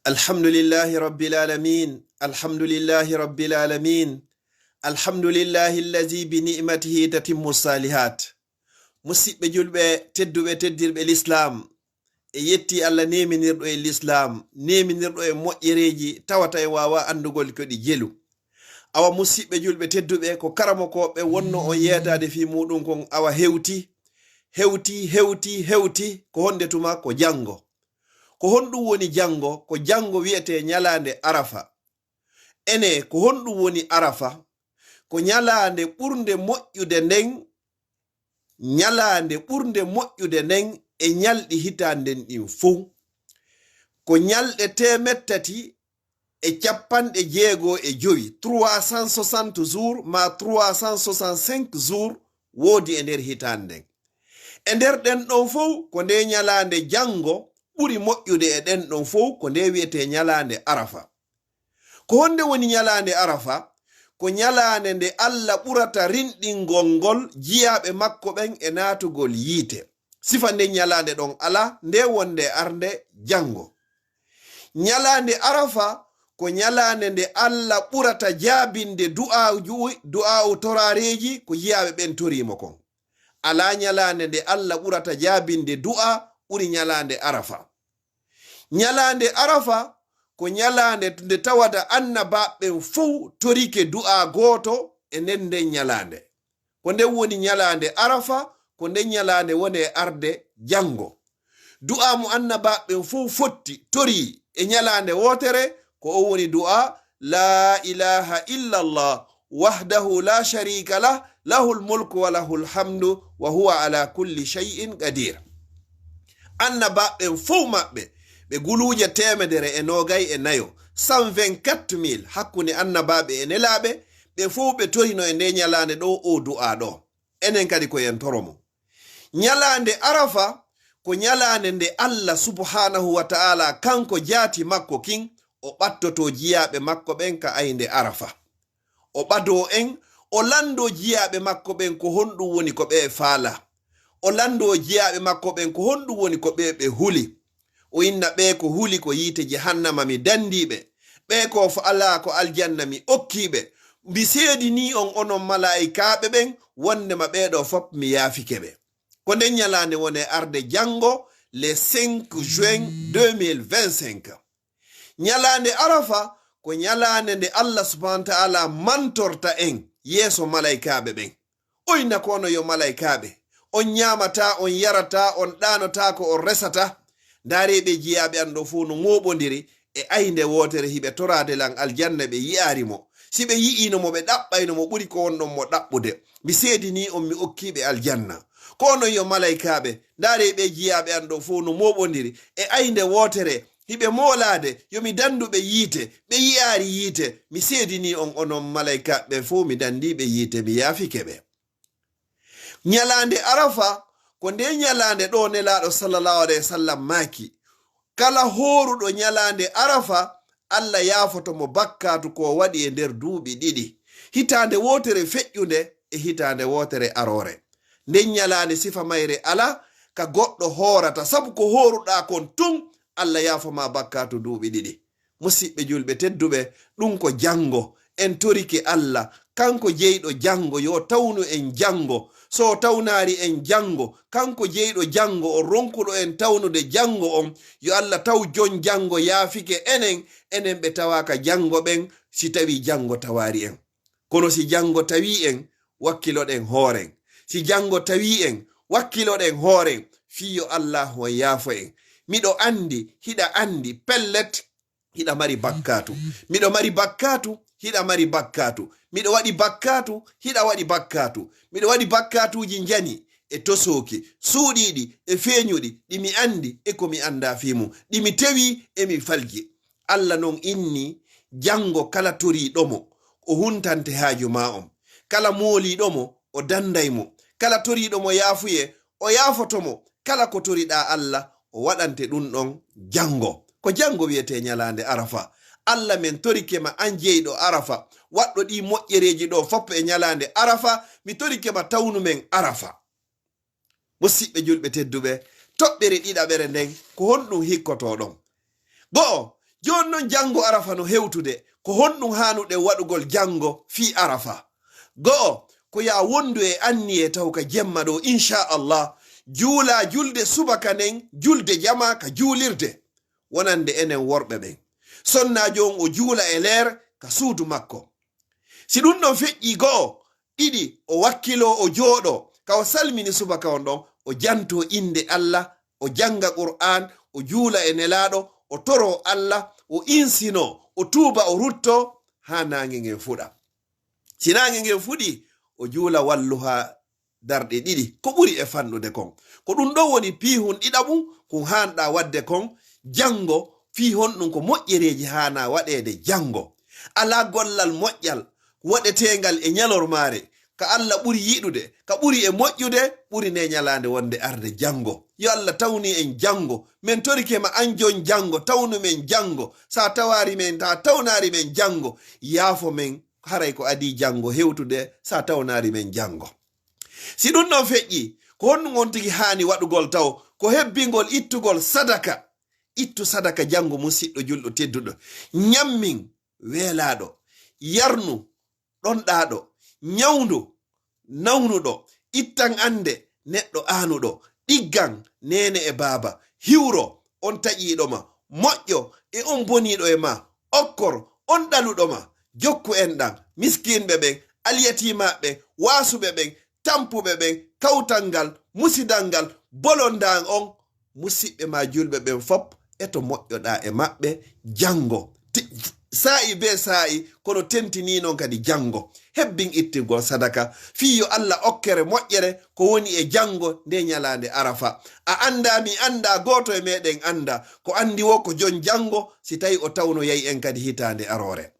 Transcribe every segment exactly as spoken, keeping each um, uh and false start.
Alhamdulillahi Rabbil Alamin. Alhamdulillahi Rabbil Alamin. Alhamdulillahi allazi bi ni'matihi tatimmu salihat. Musidɓe julɓe tedduɓe, teddirɓe Lislaam, e yetti Allah neeminirɗo e Lislaam, neeminirɗo e moƴƴereeji tawata en waawa anndugol ko ɗi jelu. Awa musidɓe julɓe tedduɓe, ko karamokooɓe wonno on yeetaade fii muuɗum kon awa hewti, hewti, hewti, hewti, ko honde tuma? Ko janngo. Ko honɗum woni janngo? Ko janngo wi'etee ñalaande Arafa. Ene, ko honɗum woni Arafa? Ko ñalaande ɓurnde moƴƴude nden, ñalaande ɓurnde moƴƴude nden e ñalɗi hitaande nden ɗin fow. Ko ñalɗe teemettati e cappanɗe jeego e jowi, trois cent soixante jours, ma trois cent soixante-cinq jours woodi e nder hitaande nden. E nder ɗen ɗon fow, ko nde ñalaande janngo ɓuri moƴƴude e ɗen ɗon fow, ko nde wi'etee ñalaande Arafa. Ko honde woni ñalaande Arafa? Ko ñalaande nde Allah ɓurata rinɗingol ngol jiyaaɓe makko ɓen e naatugol yiite. Sifa nden ñalaande ɗon alaa, nde wonde arde janngo. Ñalaande Arafa ko ñalaande nde Allah ɓurata jaabinde du'aaju, du'aa'u toraareeji ko jiyaaɓe ɓen toriimo kon. Alaa ñalaande nde Allah ɓurata jaabinde du'a ɓuri ñalaande Arafa. Ñalaande Arafa ko ñalaande nde tawata annabaaɓe ɓen fow torike du'a gooto e nden nden ñalaande. Ko nden woni ñalaande Arafa, ko nden ñalaande woni e arde janngo. Du'a mo annabaaɓe ɓen fow fotti, torii e ñalaande wootere, ko o woni du'a, "La ilaha illallah, wahdahu la sharika lah, lahul mulku wa lahul hamdu, wa huwa ala kulli shay'in qadir." Annabaaɓe ɓen fow maɓɓe, ɓe guluuje teemedere e noogay e nayo, cent vingt-quatre mille, hakkunde annabaaɓe e nelaaɓe, ɓe fow ɓe torino e nde ñalaande ɗo o du'a ɗo. Enen kadi ko en toro mo. Ñalaande Arafa ko ñalaande nde Allah subhanahu wa ta'ala kanko jaati makko kin o ɓattoto jiyaaɓe makko ɓen ka aynde Arafa. O ɓadoo en, o lanndoo jiyaaɓe makko ɓen ko honɗum woni ko ɓe faala. O lanndoo jiyaaɓe makko ɓen ko honɗum woni ko ɓe ɓe huli. O inna ɓe ko huli ko yiite jahannama mi danndii ɓe. Ɓe ko faalaa ko aljanna mi okkii ɓe. Mi seedinii on onon malaa'ikaaɓe ɓen wonndema ɓee ɗoo fow mi yaafike ɓe. Ko nden ñalaande woni e arde janngo, le cinq juin deux mille vingt-cinq. Ñalaande Arafa ko ñalaande nde Allah subhanahu wa ta'ala mantorta en yeeso malaa'ikaaɓe ɓen. O inna ko onon yo malaa'ikaaɓe, on ñaamataa, on yarataa, on ɗaanotaako, on resataa. Ndaaree ɓee jiyaaɓe an ɗoo fow no mooɓondiri e aynde wootere hiɓe toraade lan aljanna ɓe yi'aari mo. Si ɓe yi'iino mo ɓe ɗaɓɓayno mo ɓuri ko wonɗon mo ɗaɓɓude. Mi seedinii on mi okkii ɓe aljanna. Ko onon yo malaa'ikaaɓe, ndaaree ɓee jiyaaɓe an ɗoo fow no mooɓondiri e aynde wootere hiɓe moolaade yo mi danndu ɓe yiite, ɓe yi'aari yiite. Mi seedinii on onon malaa'ikaaɓe ɓen fow mi danndii ɓe yiite mi yaafike ɓe. Ñalaande Arafa ko nde ñalaande ɗo Nelaaɗo sallallahu alayhi wa sallam maaki, kala hooruɗo ñalaande Arafa, Allah yaafoto mo bakkaatu ko o waɗi e nder duuɓi ɗiɗi, hitaande wootere feƴƴunde e hitaande wootere aroore. Nden ñalaande sifa mayre alaa ka goɗɗo hoorata, sabu ko hooruɗaa kon tun, Allah yaafo ma bakkaatu duuɓi ɗiɗi. Musidɓe julɓe tedduɓe, ɗum ko janngo. En torike Allah, kanko jeyɗo janngo, yo tawnu en janngo. So o tawnaari en janngo, kanko jeyɗo janngo, o ronkuɗo en tawnude janngo on, yo Allah taw jon janngo yaafike enen, enen ɓe tawaaka janngo ɓen, si tawii janngo tawaari en. Kono si janngo tawii en, wakkiloɗen hooren. Si janngo tawii en, wakkiloɗen hooren, fii yo Allah on yaafo en. Miɗo anndi, hiɗa anndi, pellet, hiɗa mari bakkaatu. Miɗo mari bakkaatu, hiɗa mari bakkaatu. Miɗo waɗi bakkaatu, hiɗa waɗi bakkaatu. Miɗo waɗi bakkaatuuji njani e tosooki, suuɗiiɗi e feeñuɗi, ɗi mi anndi e ko mi anndaa fii mum, ɗi mi tewii e mi falji. Allah non inni, janngo kala toriiɗo mo, o huntante haaju maa on. Kala mooliiɗo mo, o dannday mo. Kala toriiɗo mo yaafuye, o yaafoto mo. Kala ko toriɗaa Allah, o waɗante ɗum ɗon janngo. Ko janngo wiyetee ñalaande Arafa. Allah, men torike ma, an jeyɗo Arafa, waɗɗo ɗii moƴƴereeji ɗoo fof e ñalaande Arafa, mi torike ma tawnu men Arafa. Musidɓe julɓe tedduɓe, toɓɓere ɗiɗaɓere nden, ko honɗum hikkotoɗon? Go'o, Jooni non janngo Arafa no hewtude, ko honɗum haanuɗen waɗugol janngo fii Arafa? Go'o, ko yaa wondu e anniyee taw ka jemma ɗoo, inchallah, juulaa julde subaka nden, julde jamaa ka juulirde, wonande enen worɓe ɓen. Sonnaajo on o juula e leer ka suudu makko. Si ɗum ɗon feƴƴii go'o, ɗiɗi, o wakkiloo, o jooɗoo, ka o salmini subaka on ɗon, o jantoo innde Alla, o jannga Qur'aan, o juula e Nelaaɗo, o toroo Alla, o insinoo, o tuuba, o ruttoo, haa naange ngen fuɗa. Si naange ngen fuɗii, o juula walluhaa darɗe ɗiɗi, ko ɓuri e fanɗude kon. Ko ɗum ɗon woni piihun ɗiɗaɓun, kun haanɗaa waɗde kon janngo, fii honɗum ko moƴƴereeji haanaa waɗeede janngo. Alaa gollal moƴƴal waɗeteengal e ñalormaare, ka Alla ɓuri yiɗude, ka ɓuri e moƴƴude, ɓuri nde ñalaande wonde arde janngo. Yo Alla tawnu en janngo. Men torike ma an jon janngo, tawnu men janngo. Sa tawaari men, ta tawnaari men janngo, yaafo men, haray ko adii janngo hewtude, sa tawnaari men janngo. Si ɗum ɗon feƴƴii, ko honɗum on tigi haani waɗugol taw? Ko hebbingol ittugol sadaka. Ittu sadaka janngo, musiɗɗo julɗo tedduɗo. Ñammin weelaaɗo, yarnu ɗonɗaaɗo, ñawndu nawnuɗo, ittan annde neɗɗo aanuɗo, ɗiggan neene e baaba, hiwro on taƴiiɗo ma, moƴƴo e on boniiɗo e ma, okkor on ɗaluɗo ma, jokku enɗan, miskinɓe ɓen, alyatiimaaɓe ɓen, waasuɓe ɓen, tampuɓe ɓen, kawtal ngal, musidal ngal, bolondan on, musiɓɓe ma julɓe ɓen fop, e to moƴƴoɗaa e maɓɓe janngo. Ti-, saa'i bee saa'i, kono tentinii non kadi janngo. Hebbin ittirgol sadaka, fii yo Alla okkere moƴƴere ko woni e janngo nde ñalaande Arafa. A anndaa, mi anndaa, gooto e meɗen anndaa. Ko anndi woo ko jon janngo, si tawi o tawnoyay en kadi hitaande aroore.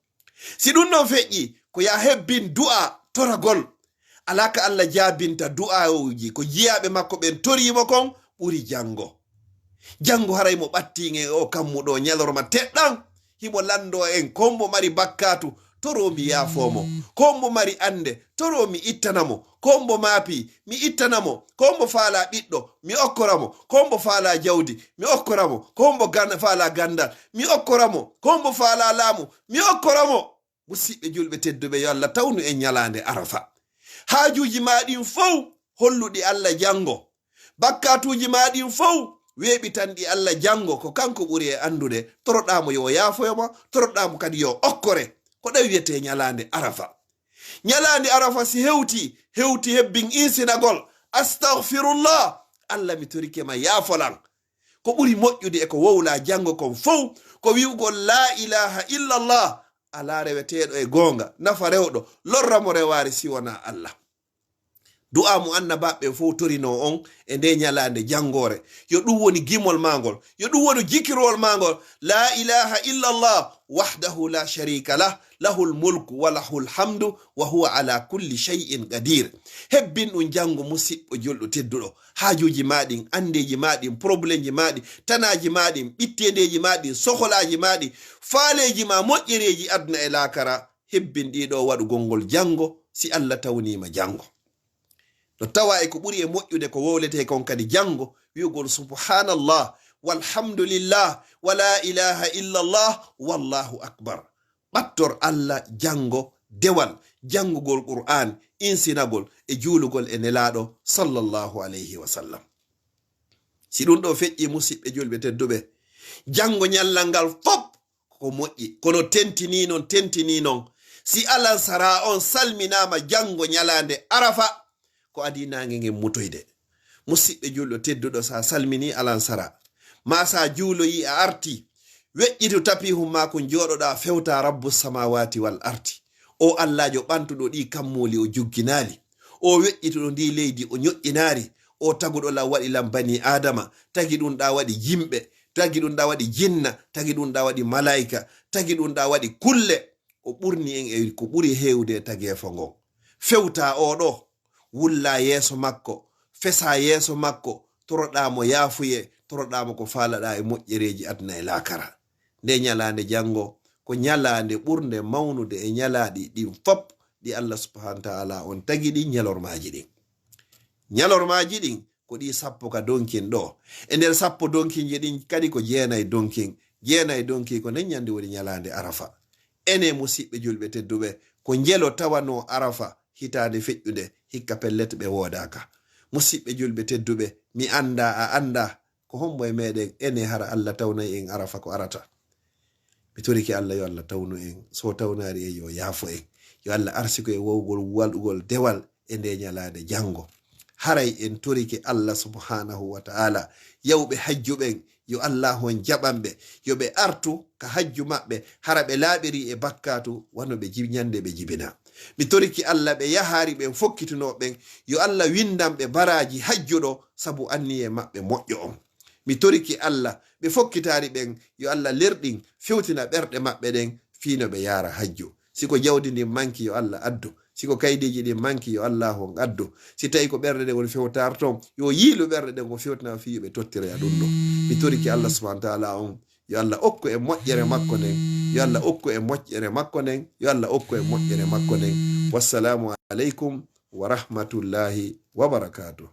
Si ɗum ɗon feƴƴii, ko yaa hebbin du'a toragol. Alaa ka Alla jaabinta du'aawuuji, ko jiyaaɓe makko ɓen torii mo kon ɓuri janngo. Janngo haray mo ɓattii en e oo kammu ɗoo ñalorma teɗɗan, himo lanndoo en, ko hombo mari bakkaatu, toroo mi yaafoo mo. Ko hombo mari annde, toroo mi ittana mo. Ko hombo maapii, mi ittana mo. Ko hombo faalaa ɓiɗɗo, mi okkora mo. Ko hombo faalaa jawdi, mi okkora mo. Ko hombo gan-, faalaa ganndal, mi okkora mo. Ko hombo faalaa laamu, mi okkora mo. Musiɓɓe julɓe tedduɓe, yo Alla tawnu en ñalaande Arafa. Haajuuji maa ɗin fow holluɗi Alla janngo. Bakkaatuuji maa ɗin fow weeɓitanɗi Alla janngo, ko kanko ɓuri e anndude. Toroɗaa mo yo o yaafoyo ma, toroɗaa mo kadi yo o okkore. Ko ɗon wiyetee ñalaande Arafa. Ñalaande Arafa si hewtii, hewti hebbin insinagol. Astagfirullah, Alla mi torike ma yaafolan. Ko ɓuri moƴƴude e ko wowlaa janngo kon fow, ko wi'ugol laa ilaaha illallah, alaa reweteeɗo e goonga, nafa rewɗo, lorra mo rewaare si wonaa Alla. Du'aa mo annabaaɓe ɓen fow torinoo on e ndee ñalaande janngoore, yo ɗum woni gimol maa ngol, yo ɗum wonu jikirwol maa ngol, laa ilaaha illallah, wahdahu laa shariika lah, lahul mulku wa lahul hamdu, wa huwa alaa kulli shay'in qadiir. Hebbin ɗum janngo, musiɗɗo julɗo tedduɗo. Haajuuji maa ɗin, anndeeji maa ɗin, problemji maa ɗin, tanaaji maa ɗin, ɓitteendeeji maa ɗin, sokolaaji maa ɗin, faaleeji maa, moƴƴereeji aduna e laakara, hebbin ɗii ɗoo waɗugol ngol janngo, si Alla tawnii ma janngo. No tawaa e ko ɓuri e moƴƴude ko wowletee kon kadi janngo, wi'ugol subhanallah, walhamdulillah, wa laa ilaaha illallah, wallahu akbar. Ɓattor Alla janngo dewal, janngugol Qur'aan, insinagol e juulugol e Nelaaɗo sallallahu alayhi wa sallam. Si ɗum ɗoo feƴƴii, musiɓɓe julɓe tedduɓe, janngo ñallal ngal fop ko moƴƴi, kono tentinii non, tentinii non, si alansaraa on salminaama janngo ñalaande Arafa, ko adii naange ngen mutoyde. Musiɓɓe julɗo tedduɗo, sa salminii alansara, maa sa juuloyii a artii, weƴƴitu tapiihun maa kun, jooɗoɗaa, fewtaa Rabbu samaawaati wal ardi. O Allaajo ɓantuɗo ɗii kammuuli o jugginaali. O weƴƴituɗo ndii leydi o ñoƴƴinaari. O taguɗo lan waɗi lan banii Aadama, tagi ɗum ɗaa waɗi yimɓe, tagi ɗum ɗaa waɗi jinna, tagi ɗum ɗaa waɗi malaayika, tagi ɗum ɗaa waɗi kulle. O ɓurni en e ko ɓuri heewde e tageefo ngon. Fewtaa oo ɗoo, wullaa yeeso makko, fesaa yeeso makko, toroɗaa mo yaafuyee, toroɗaa mo ko faalaɗaa e moƴƴereeji aduna e laakara. Nde ñalaande janngo ko ñalaande ɓurnde mawnude e ñalaaɗi ɗin fop ɗi Allah subhanahu wa ta'ala on tagi ɗin ñalormaaji ɗin. Ñalormaaji ɗin ko ɗi sappo ka donkin ɗoo. E nder sappo donkinji ɗin kadi ko jeenay donkin. Jeenayi donki ko nden ñande woni ñalaande Arafa. Ene musiɓɓe julɓe tedduɓe, ko njelo tawanoo Arafa hitaande feƴƴunde, hikka pellet ɓe woodaaka. Musiɓɓe julɓe tedduɓe, mi anndaa, a anndaa, ko hombo e meɗen ene hara Allah tawnay en Arafa ko arata? Mi torike Allah yo Allah tawnu en, so tawnaari en yo yaafo en, yo Allah arsiko e wawgol waɗugol dewal e nde ñalaande janngo. Haray en torike Allah subhanahu wa ta'ala, yawɓe hajju ɓen, yo Allah on jaɓan ɓe, yo ɓe artu ka hajju maɓɓe, hara ɓe laaɓiri e bakkaatu, wano ɓe jib-, ñande ɓe jibina. Mi toriki Allah ɓe yahaari ɓen fokkitunoo ɓen, yo Allah windan ɓe baraaji hajjuɗo sabu anniye maɓɓe moƴƴo on. Mi toriki Allah ɓe fokkitaari ɓen, yo Allah lerɗin fewtina ɓerɗe maɓɓe ɗen fii no ɓe yaara hajju. Si ko jawdi ndin manki, yo Allah addu. Si ko kaydiiji ɗin manki, yo Allah on addu. Si tawi ko ɓerɗe ɗen woni fewtaar ton, yo yiilu ɓerɗe ɗen o fewtina fii yo ɓe tottira ɗum ɗo. Mi toriki Allah subhanahu wa ta'ala on, yo Allah okku e moƴƴere makko nden, yo Allah okku e moƴƴere makko nden, yo Allah okku e moƴƴere makko nden. Wassalamu aleykum wa rahmatullahi wa barakatuh.